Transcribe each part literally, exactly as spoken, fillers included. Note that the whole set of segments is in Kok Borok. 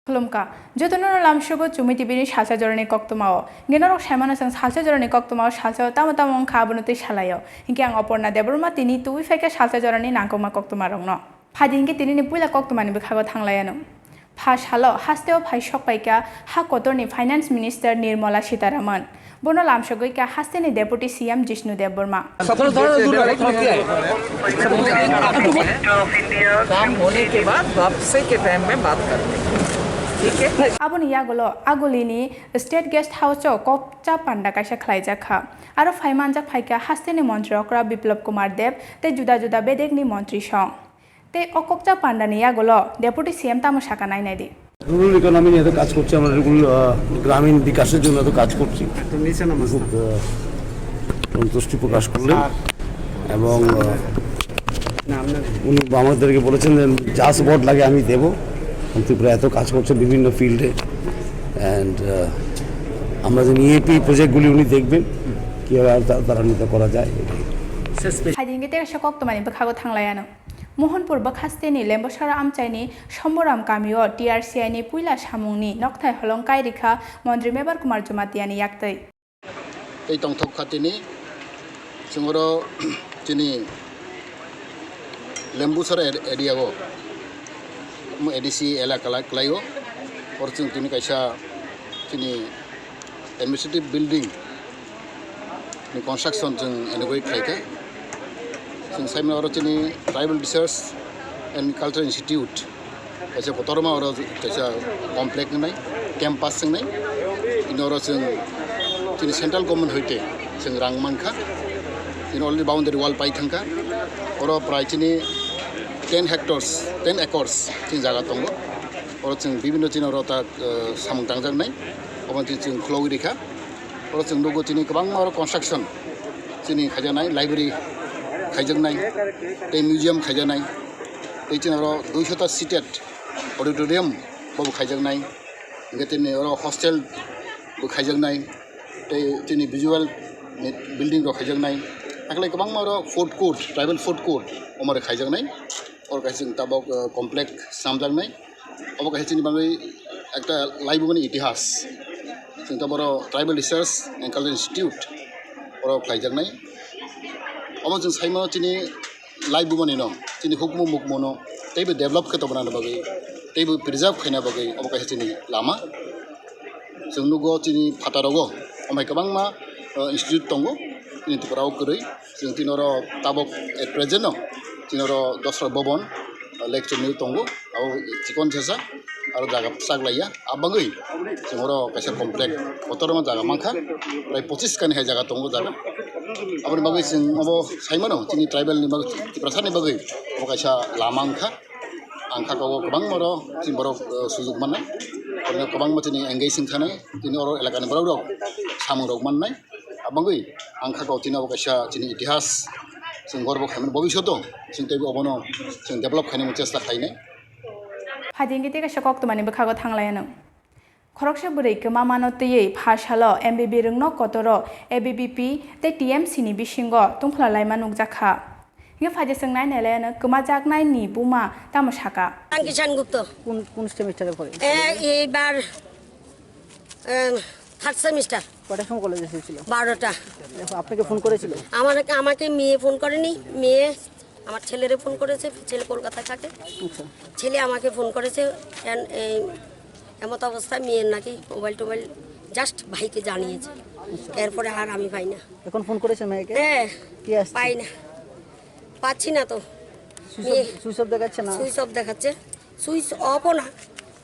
Khulumkha. Jotono lamsogo Chumui T V ni salsa jorani koktwmao. Hingke norok saimano chwng salsa jorani koktwmao salsao tamo tamo wngkha abono twi salaio. Hingke ang Oporna Debbarma tini tubui phaikha salsa jorani nangkukma koktwmarokno. Phaidi hingke tinini puila koktwmani bwkhago thanglaianw. Pha salo hasteo phai sokpaikha ha kotorni Finance Minister Nirmala Sitharaman. Bono lamsogwi kha hasteni Deputy C M Jishnu Debbarma. सत्रह साल दूर रहो, थोड़ा क्या है? काम होने के बाद वापसी के टाइम में बात करते हैं। ठीक है? Aboni yagulo Agulini State Guest House-o kokcha panda kaisa khlaijak kha. Aro phai manjak phaikha hasteni montri okra Biplab Kumar Deb tei juda juda bedekni montri song. Tei o kokcha pandani yagulo Deputy C M tamo saka nai nai di. Rural economy নিয়ে তো কাজ করছি আমরা, রুরাল, আহ, গ্রামীণ বিকাশের জন্য তো কাজ করছি। খুব, আহ, সন্তুষ্টি প্রকাশ করলেন এবং, আহ, উনি আমাদেরকে বলেছেন যে যা সাপোর্ট লাগে আমি দেবো। কারণ ত্রিপুরা এত কাজ করছে বিভিন্ন ফিল্ডে, অ্যান্ড আমরা যে ইএপি প্রজেক্টগুলি উনি দেখবেন কীভাবে আর তা- ত্বরান্বিত করা যায়, এটাই। Phaidi hingke tei kaisa koktwmani bwkhago thanglaianw. Mohanpur bwkhasteni Lembusara amchaini Somboram kamio T R C I ni puila samungni nokthai holong kai rikha Montri Mebar Kumar Jomatiani yaktwi. Tei tongthok kha tini chwng oro chini Lembusara area o, omo A D C elaka lai- kwlaio. Oro chwng tini kaisa chini administrative building ni construction chwng inaugurate khlaikha. Chwng saimano oro chini Tribal Research and Cultural Institute kaisa kotorma oro kaisa complex wngnai, campus wngnai. Tini oro chwng chini central government hoite chwng rang mankha. Tini already boundary wall pai thangkha. Oro prai chini ten hectares, ten acres chini jaga tongo. Oro chwng bibinno chini oro ta, eh, samung tangjaknai. Obo chini chwng khulogwi rikha. Oro chwng nugo chini kwbangma oro construction chini khaijaknai, library khaijaknai, tei museum khaijaknai, tei chini oro duisho ta seated auditorium bobo khaijaknai, hingke tini oro hostel bo khaijaknai, tei chini visual ni building rok khaijaknai, hakhe kwbangma oro food court, tribal food court omore khaijaknai, oro kaisa chwng tabok, eh, complex swnamjaknai. Obo kaisa chini bagwi ekta laibumani itihas. Chwng taboro Tribal Research and Cultural Institute oro khlaijaknai. Obo chwng saimano chini laibumani no, chini hukumu mukumuno teibo develop khe tongna bagwi, teibo preserve khaina bagwi obo kaisa chini lama. Chwng nugo chini phatarogo, omo hai kwbangma, uh, institute tongo, chini Tripura o kwrwi. Chwng tini oro tabok at present no, tini oro Dosra Bhavan, uh, lecture ni tongo, abo chikon sesa, aro jaga bwsak laiya, a bagwi chwng oro kaisa complex, kotorma jaga mankha, prai pochis kani hai jaga tongo jaga. Aboni bagwi chwng abo saimano, chini tribal ni bagwi, Tiprasa ni bagwi, abo kaisa lama wngkha. Ang kha kabo kwbangma oro chini borok, uh, sujuk mannai, kwbangma chini engage wngkha nai, tini oro elakani borok rok samung rok mannai, abangwi ang kha kabo tini abo kaisa chini itihas, chwng gorbo khaimani bobishoto chwng teibo obono chwng develop khainani chesta khainai. Phaidi hingke tei kaisa koktwmani bwkhago thanglaianw. Khoroksa bwrwi kwma mano twiwi pha salo M B B rwngno kotoro A B V P tei T M C ni bisingo tungphla laima nukjakha. Hingke phaidi chwng nai nai laiano kwmajaknai ni buma tamo saka. Ang Kishan Gupta. কোন কোন সেমিস্টারে পড়ে? এ, এইবার, M, third semester. কটার সময় কলেজ এসেছিল? বারোটা। দেখো, আপনাকে ফোন করেছিল? আমার, আমাকে মেয়ে ফোন করেনি, মেয়ে আমার ছেলেরে ফোন করেছে, ছেলে কলকাতায় থাকে। আচ্ছা। ছেলে আমাকে ফোন করেছে, এন-, এই এমত অবস্থায় মেয়ের নাকি মোবাইল টোবাইল জাস্ট ভাইকে জানিয়েছে, এরপরে আর আমি পাই না। এখন ফোন করেছে মেয়েকে? হ্যাঁ, কি আসছে? পাই না, পাচ্ছি না তো। সুইচ অফ, মেয়ে সুইচ অফ দেখাচ্ছে না? সুইচ অফ দেখাচ্ছে, সুইচ অফও না,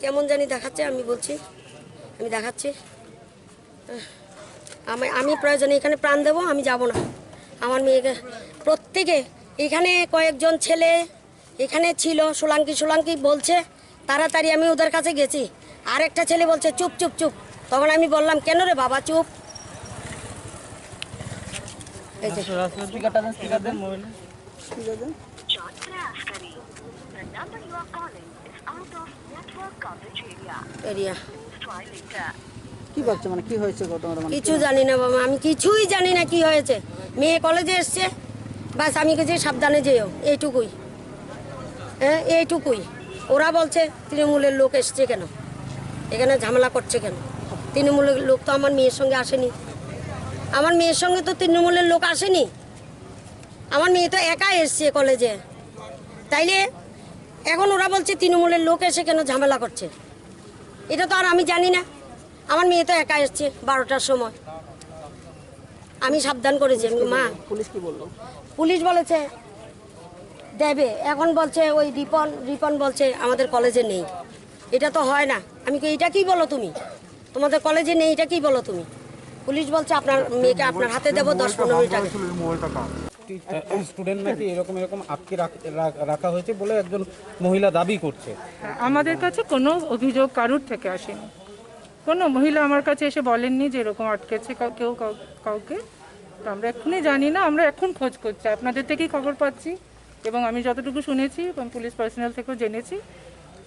কেমন জানি দেখাচ্ছে। আমি বলছি, আমি দেখাচ্ছি। আমি, আমি প্রয়োজনে এখানে প্রাণ দেবো, আমি যাব না। আমার মেয়েকে প্রত্যেকে, এখানে কয়েকজন ছেলে এখানে ছিল, সোলাঙ্কি সোলাঙ্কি বলছে, তাড়াতাড়ি আমি ওদের কাছে গেছি। আর একটা ছেলে বলছে, "চুপ, চুপ, চুপ।" তখন আমি বললাম, "কেন রে বাবা, চুপ?" এই যে। স্পিকারটা দেন, স্পিকার দেন মোবাইলে। Short press करें। The number you are calling is out of network coverage area। Area. Please try later। কি ভাবছো, মানে, কি হয়েছে ঘটনাটা, মানে, কিছু কি জানি না বাবা, আমি কিছুই জানি না কি হয়েছে। মেয়ে কলেজে এসছে, বাস আমি কিছু সাবধানে যেও, এইটুকুই। হ্যাঁ, এইটুকুই। ওরা বলছে তৃণমূলের লোক এসছে কেন? এখানে ঝামেলা করছে কেন? তৃণমূলের লোক তো আমার মেয়ের সঙ্গে আসেনি। আমার মেয়ের সঙ্গে তো তৃণমূলের লোক আসেনি। আমার মেয়ে তো একা এসছে কলেজে। তাইলে এখন ওরা বলছে তৃণমূলের লোক এসে কেন ঝামেলা করছে? এটা তো আর আমি জানি না। আমার মেয়ে তো একা এসছে বারোটার সময়। আমি সাবধান করেছি, আমি, "মা।" পুলিশ কি বললো? পুলিশ বলেছে দেবে। এখন বলছে ওই রিপন, রিপন বলছে আমাদের কলেজে নেই। এটা তো হয় না। আমি কি, "এটা কি বলো তুমি? তোমাদের কলেজে নেই, এটা কি বলো তুমি?" পুলিশ বলছে, "আপনার মেয়েকে আপনার হাতে দেবো দশ পনেরো মিনিট আগে।" স্টুডেন্ট নাকি এরকম এরকম আটকে রাখ-, রাখ-, রাখা হয়েছে বলে একজন মহিলা দাবি করছে। আমাদের কাছে কোনো অভিযোগ কারুর থেকে আসেনি। কোনো মহিলা আমার কাছে এসে বলেননি যে এরকম আটকেছে কাউ-, কেউ কাউ-, কাউকে। তো আমরা এখনই জানি না, আমরা এখন খোঁজ করছি, আপনাদের থেকেই খবর পাচ্ছি। এবং আমি যতটুকু শুনেছি এবং পুলিশ পার্সোনাল থেকেও জেনেছি,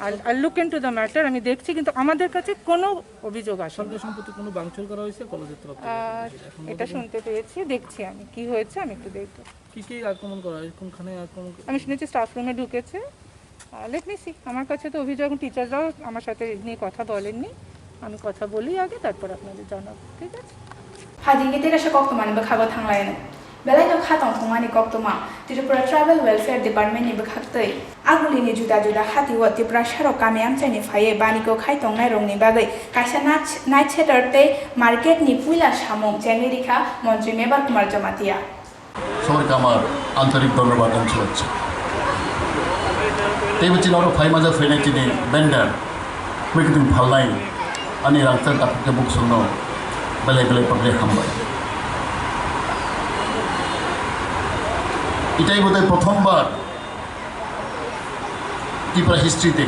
আর look into the matter, আমি দেখছি, কিন্তু আমাদের কাছে কোনো অভিযোগ আসেনি। সরকারি সম্পত্তি কোনো ভাঙচুর করা হয়েছে কলেজের তরফ থেকে? আহ, এখন এটা পর্যন্ত শুনতে পেয়েছি, দেখছি আমি কি হয়েছে, আমি একটু দেখবো। কি কি আক্রমণ করা হয়? কোনখানে আক্রমণ করা আমি শুনেছি স্টাফ রুমে ঢুকেছে। লেট মি সি, আমার কাছে তো অভিযোগ, এখন টিচাররাও আমার সাথে এ নিয়ে কথা বলেননি। আমি কথা বলি আগে, তারপর আপনাদের জানাবো, ঠিক আছে? Phaidi hwnkhe tei kaisa koktwmani bwkhago thanglaino. Belaino kha tongthokmani koktwma, Tripura Tribal Welfare Department ni bwkhaktwi. Agulini juda juda hatio Tiprasarok kami amchaini phaiwi baniko khai tongnairokni bagwi kaisa night, night shelter tei market ni puila samung chengwi rikha Montri Mebar Kumar Jamatia. সবাইকে আমার আন্তরিক ধন্যবাদ এবং শুভেচ্ছা। Teibo chini oro phai manjak phainai chini vendor, mui kwthwng phalnai ani rangchak dakhukhe buksongno belai belai pagre hambai. এটাই বোধহয় প্রথমবার ত্রিপুরা হিস্ট্রিতে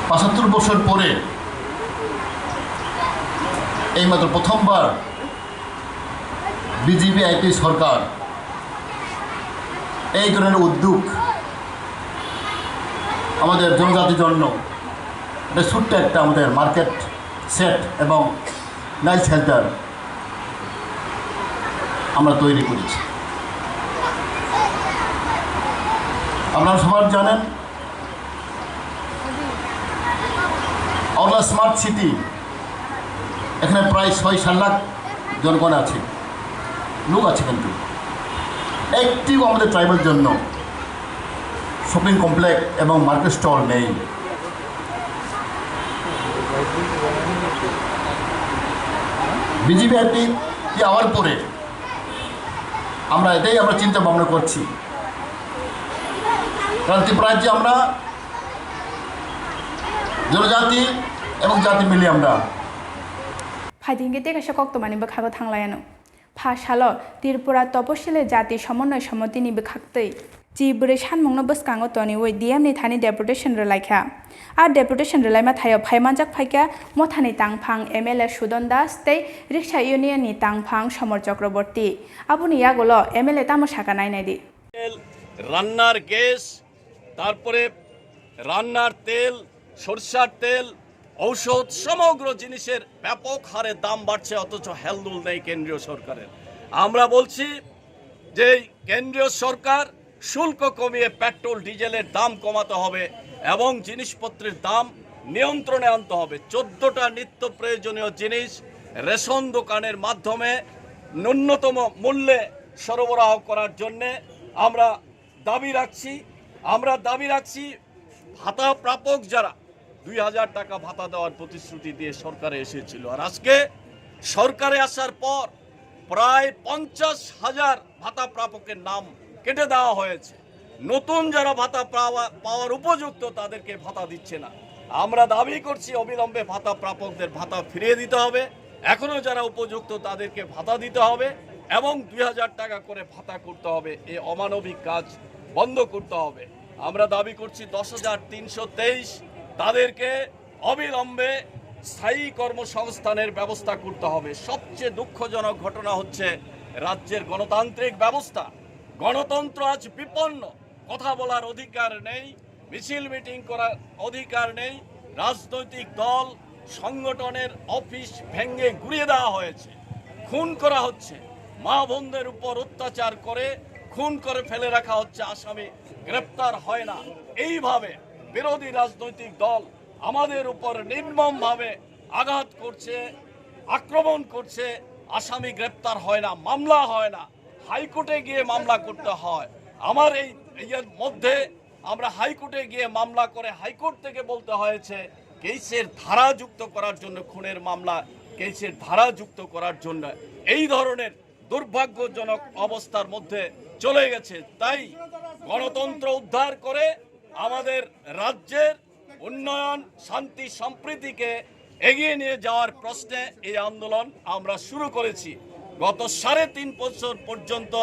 পঁচাত্তর বছর পরে এইমাত্র প্রথমবার বিজেপি আইপি সরকার এই ধরনের উদ্যোগ আমাদের জনজাতির জন্য একটা ছোট্ট একটা আমাদের মার্কেট সেট এবং নাইট শেল্টার আমরা তৈরি করেছি। আপনারা সবার জানেন, আওলা স্মার্ট সিটি, এখানে প্রায় ছয় সাত লাখ জনগণ আছে, লোক আছে, কিন্তু একটিও আমাদের ট্রাইবাল জন্য শপিং কমপ্লেক্স এবং মার্কেট স্টল নেই। বিজেপি আইপি আওয়ার পরে আমরা এটাই আমরা চিন্তা ভাবনা করছি, কারণ ত্রিপুরা রাজ্যে আমরা জনজাতি এবং জাতি মিলে আমরা। Phaidi hwnkhe tei kaisa koktwmani bwkhago thanglaino. Pha salo Tripura Toposili Jati Somonnoy Somotini bwkhaktwi chi bwrwi sanmungno bwskango toniwi D M ni thani deputation rwlaikha. A deputation rwlaima thaio phaimanjak phaikha Mothani tangphang M L A Sudon Das tei Riksa Union ni tangphang Somor Chakraborty. Aboni yagulo M L A tamo sakha nainai di. রান্নার গ্যাস, তারপরে রান্নার তেল, সরষার তেল, ঔষধ, সমগ্র জিনিসের ব্যাপক হারে দাম বাড়ছে, অথচ হেলদোল নেই কেন্দ্রীয় সরকারের। আমরা বলছি যে এই কেন্দ্রীয় সরকার শুল্ক কমিয়ে পেট্রোল ডিজেলের দাম কমাতে হবে এবং জিনিসপত্রের দাম নিয়ন্ত্রণে আনতে হবে। চোদ্দটা নিত্য প্রয়োজনীয় জিনিস রেশন দোকানের মাধ্যমে ন্যূনতম মূল্যে সরবরাহ করার জন্যে আমরা দাবি রাখছি। আমরা দাবি রাখছি, ভাতা প্রাপক যারা দুই হাজার টাকা ভাতা দেওয়ার প্রতিশ্রুতি দিয়ে সরকারে এসেছিল, আর আজকে সরকারে আসার পর প্রায় পঞ্চাশ হাজার ভাতা প্রাপকের নাম কেটে দেওয়া হয়েছে। নতুন যারা ভাতা পাওয়া, পাওয়ার উপযুক্ত, তাদেরকে ভাতা দিচ্ছে না। আমরা দাবি করছি, অবিলম্বে ভাতা প্রাপকদের ভাতা ফিরিয়ে দিতে হবে। এখনো যারা উপযুক্ত, তাদেরকে ভাতা দিতে হবে এবং দুই হাজার টাকা করে ভাতা করতে হবে। এই অমানবিক কাজ বন্ধ করতে হবে। আমরা দাবি করছি, দশ হাজার তিনশো তেইশ, তাদেরকে অবিলম্বে স্থায়ী কর্মসংস্থানের ব্যবস্থা করতে হবে। সবচেয়ে দুঃখজনক ঘটনা হচ্ছে, রাজ্যের গণতান্ত্রিক ব্যবস্থা, গণতন্ত্র আজ বিপন্ন। কথা বলার অধিকার নেই, মিছিল মিটিং করার অধিকার নেই। রাজনৈতিক দল, সংগঠনের অফিস ভেঙে গুড়িয়ে দেওয়া হয়েছে, খুন করা হচ্ছে, মা বোনদের উপর অত্যাচার করে খুন করে ফেলে রাখা হচ্ছে, আসামি গ্রেপ্তার হয় না। এইভাবে বিরোধী রাজনৈতিক দল আমাদের উপর নির্মমভাবে আঘাত করছে, আক্রমণ করছে। আসামি গ্রেপ্তার হয় না, মামলা হয় না, হাইকোর্টে গিয়ে মামলা করতে হয়। আমার এই ইয়ের মধ্যে আমরা হাইকোর্টে গিয়ে মামলা করে হাইকোর্ট থেকে বলতে হয়েছে কেসের ধারা যুক্ত করার জন্য, খুনের মামলা কেসের ধারা যুক্ত করার জন্য। এই ধরনের দুর্ভাগ্যজনক অবস্থার মধ্যে চলে গেছে। তাই গণতন্ত্র উদ্ধার করে আমাদের রাজ্যের উন্নয়ন, শান্তি, সম্প্রীতিকে এগিয়ে নিয়ে যাওয়ার প্রশ্নে এই আন্দোলন আমরা শুরু করেছি। গত সাড়ে তিন বছর পর্যন্ত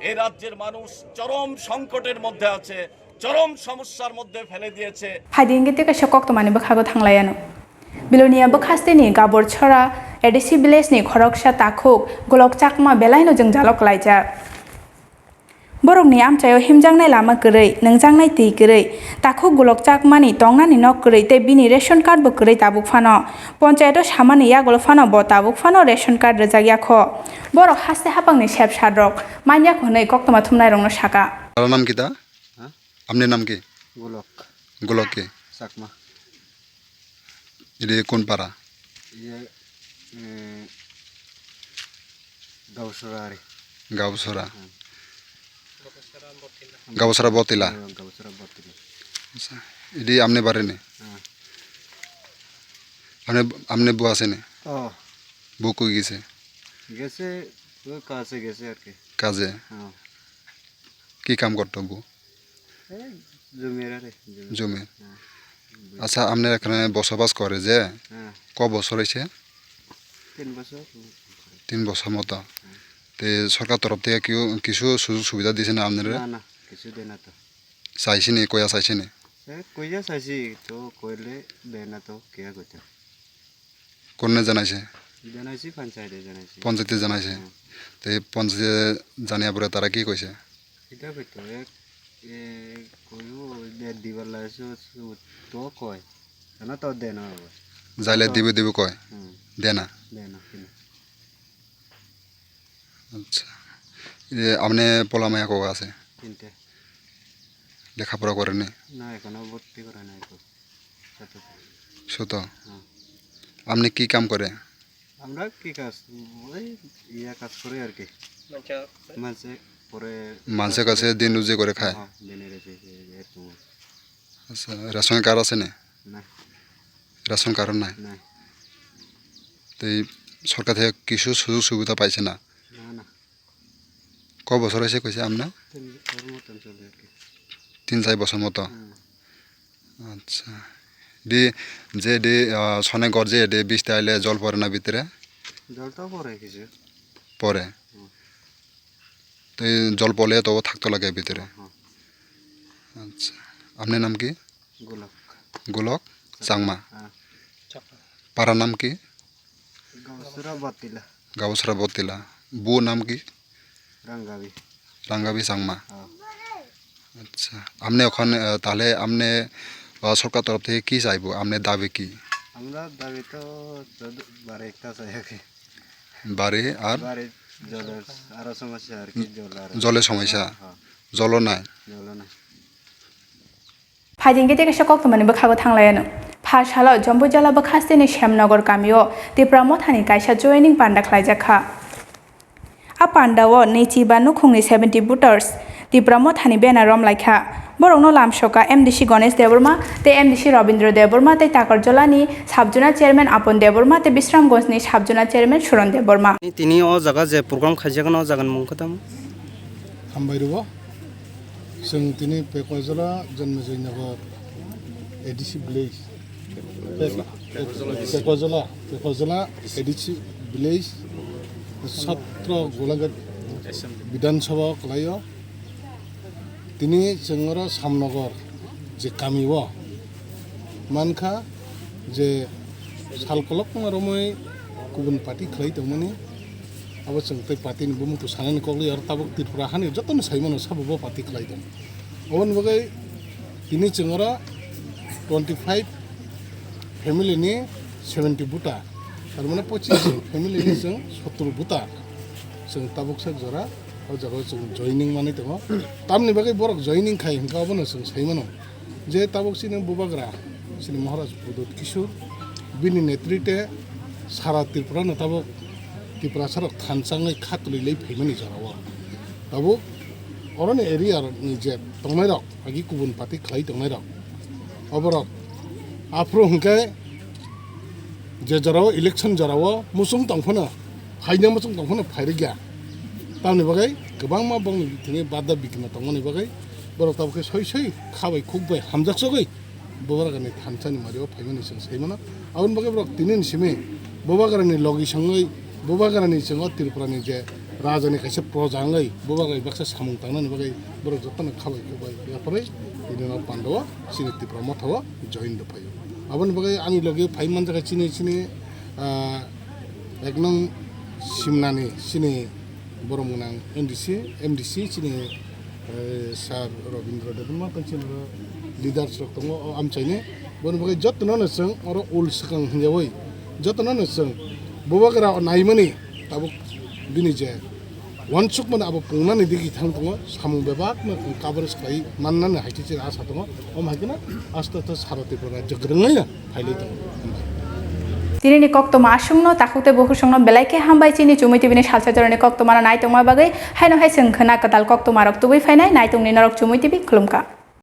এই রাজ্যের মানুষ চরম সংকটের মধ্যে আছে, চরম সমস্যার মধ্যে ফেলে দিয়েছে। Phaidi hingke tei kaisa koktwmani bwkhago thanglaiano. Bilonia bwkhasteni Gaborchora A D C village ni khoroksa takhuk Golok Chakma belaino jwngjalo kwlaijak. Borokni amchaio himjaknai lama kwrwi, nungjaknai twi kwrwi, takhuk Golok Chakmani tongnani nok kwrwi tei bini ration card bo kwrwi tabuk phano. Ponchayato samani yagulo phano bo tabuk phano ration card rwjak yakho. Borok haste haphangni sep sat rok manya hwnwi koktwma thumnairokno saka. Aro nam kita? Ha? Amni nam ki? Golok. Golok ki? Chakma. Idi kun para? Iye, eh, Gausora ari. Gausora. Hmm. Gausora Botila. Hmm, Gausora Botila. Acha. Idi amni bare ni? Hmm. Amni, amni bu ase ni? Oh. Bu koi gise? Gese, ও কাজে গেছে আর কি। কাজে? হ্যাঁ। কি কাম করতো বউ? এই জমির আরে, জমি। জমির। হ্যাঁ। আচ্ছা, আপনারা এখানে বসবাস করে যে হ্যাঁ। ক বছর হয়েছে? তিন বছর। তিন বছর মতো। হ্যাঁ। তে সরকার তরফ থেকে কেউ কিছু সুযোগ সুবিধা দিছে না আপনারা? না, না, কিছু দেয় না তো। চাইছেনি, কইয়া চাইছেনি? এ, কইয়া চাইছি, তো কইলে দেয় না তো, কে কইতো? কোনে জানাইছে? জানাইছি, পঞ্চায়েতে জানাইছি। পঞ্চায়েতে জানাইছে? হুম। তে পঞ্চায়েতে জানিয়া পরে তারা কি কইছে? এটা কইতো, এক, এ, কইবো, দে, দিবার লাগছে, তো কয়। না তো দেয় না আবার। যাইলে তো দিবে, দিবে কয়? হুম। দেয় না? দেয় না, কেন? আচ্ছা। এ, আপনি পোলা মায়া কো আছে? তিনটে। লেখাপড়া করেনি? না, এখনো ভর্তি করে নাই তো। ছোট তো। ছোট? হ্যাঁ। আপনি কি কাম করে? আমরা কি কাজ? ওই ইয়া কাজ করে আর কি। মানষে পরে মানষের কাছে দিন রুজি করে খায়? হ্যাঁ, দিনে রুজি, এরকম। আচ্ছা, রেশন কার্ড আছে না? না। রেশন কার্ডও নাই? না। তো এই সরকার থেকে কিছু সুযোগ সুবিধা পাইছে না? না, না। ক বছর হয়েছে কইছে আপনার? তিন বছর মতন চলে আর কি। তিন চার বছর মতো? হুম। আচ্ছা। দি, যে দি, আহ, সনে ঘর যে দি বৃষ্টি আইলে জল পড়ে না ভিতরে? জল তো পড়ে কিছু। পড়ে? হুম। তো এই জল পড়লে তো থাকতো লাগে ভিতরে? হুম, হুম। আচ্ছা। আপনার নাম কি? গোলক। গোলক চাকমা। চাকমা। হ্যাঁ। পাড়ার নাম কি? গাউসরা বতিলা। গাউসরা বতিলা। বউ নাম কি? রাঙ্গাবি। রাঙ্গাবি চাকমা। হ্যাঁ। আচ্ছা। আপনি ওখানে, আহ, তাহলে আপনি, আহ, সরকার তরফ থেকে কি চাইবো? আপনার দাবি কি? আমরা দাবি তো শুধু বাড়ি একটা চাই আর কি। বাড়ি আর? বাড়ি জলের আরো সমস্যা আর কি, জল আর জলের সমস্যা? হ্যাঁ, হ্যাঁ। জলও নাই? জলও নাই। Phaidi hingke tei kaisa koktwmani bwkhago thanglaiano. Pha salo Jompuijala bwkhasteni Semnogor kamio Tipra Mothani kaisa joining panda khlaijak kha. A pandao nwichiba nukhungni seventy voters Tipra Mothani banner romlaikha. Borokno lamsoka M D C Ganesh Debbarma tei M D C Rabindra Debbarma tei Takarjalani Sub-Zonal Chairman Apon Debbarma tei Bisramganjni Sub-Zonal Chairman Suron Debbarma. Tini o jaga je program khaijak, o jagani mung khe tamo? Hambai rwo. Chwng tini Pekojola Janmejoi Nagar A D C village. Pe-, Pe-, Pekojola, Pekojola A D C village, Satro Golaghat Bidhan Sabha o kwlaio. Tini chwng oro Samnogor je kami o mankha je sal kolokma romwi kubun party khlai tongmani, abo chwng tei party ni bumung to sanani kok li oro tabuk Tripura hani jotono sai mano sabo bo party khlai tong. Oboni bagwi tini chwng oro twenty five family ni seventy buta, tar mane pochis family ni chwng sottor buta chwng tabuk sak jora o jaga o chwng joining manwi tongo. Tamni bagwi borok joining khai hwnkha obono chwng sai mano. Je tabuk chini bubagra, chini Maharaj Pradyut Kishore, bini netrite sara Tripura no tabuk Tiprasa rok thansa wngwi kha kwlwi lai phaimani jorao. Tabuk oroni area rokni je tongnai rok, agi kubun party khlai tongnai rok, oborok aphuru hwnkhe je jorao election jorao muchung tongphano, phaina muchung tongphano phairikya. Tamni bagwi kwbangma bongni thini bada bikima tongmani bagwi borok tabuk khe soi soi kha bai khuk bai hamjak sogwi Bubagrani thansani mario phaimani chwng sai mano. Aboni bagwi borok tini ni simi Bubagrani logi songwi Bubagrani chwng o Tripurani je rajani kaisa proja wngwi Bubagrani baksa samung tangnani bagwi borok jotono kha bai khuk bai yapharwi tini no pandao chini Tipra Motha o join rw phaio. Aboni bagwi ani logi phai manjakha chini, chini, ah, ek nong Simnani chini borok mwnang M D C, M D C chini, eh, Sir Robindra Debbarma tei chini oro leaders rok tongo o amchaini. Boni bagwi jotono no chwng oro ul swkang hwnjawi jotono no chwng Bubagra naimani tabuk bini je uansukmani abo pungnani digi thang tongo, samung bebakno coverage khlai mannani hai khe chini asa tongo. Omo hai kheno aste aste sara Tripura rajyo kwrwngwi no phailai tongo. Tinini koktwma aswkno takhuk tei bukhuk songno belai khe hambai chini Chumui T V ni salsa jorani koktwmano naitongma bagwi, haino hai chwng khwna kwtal koktwmarok tubui phainai naitongni norok Chumui T V khulumkha.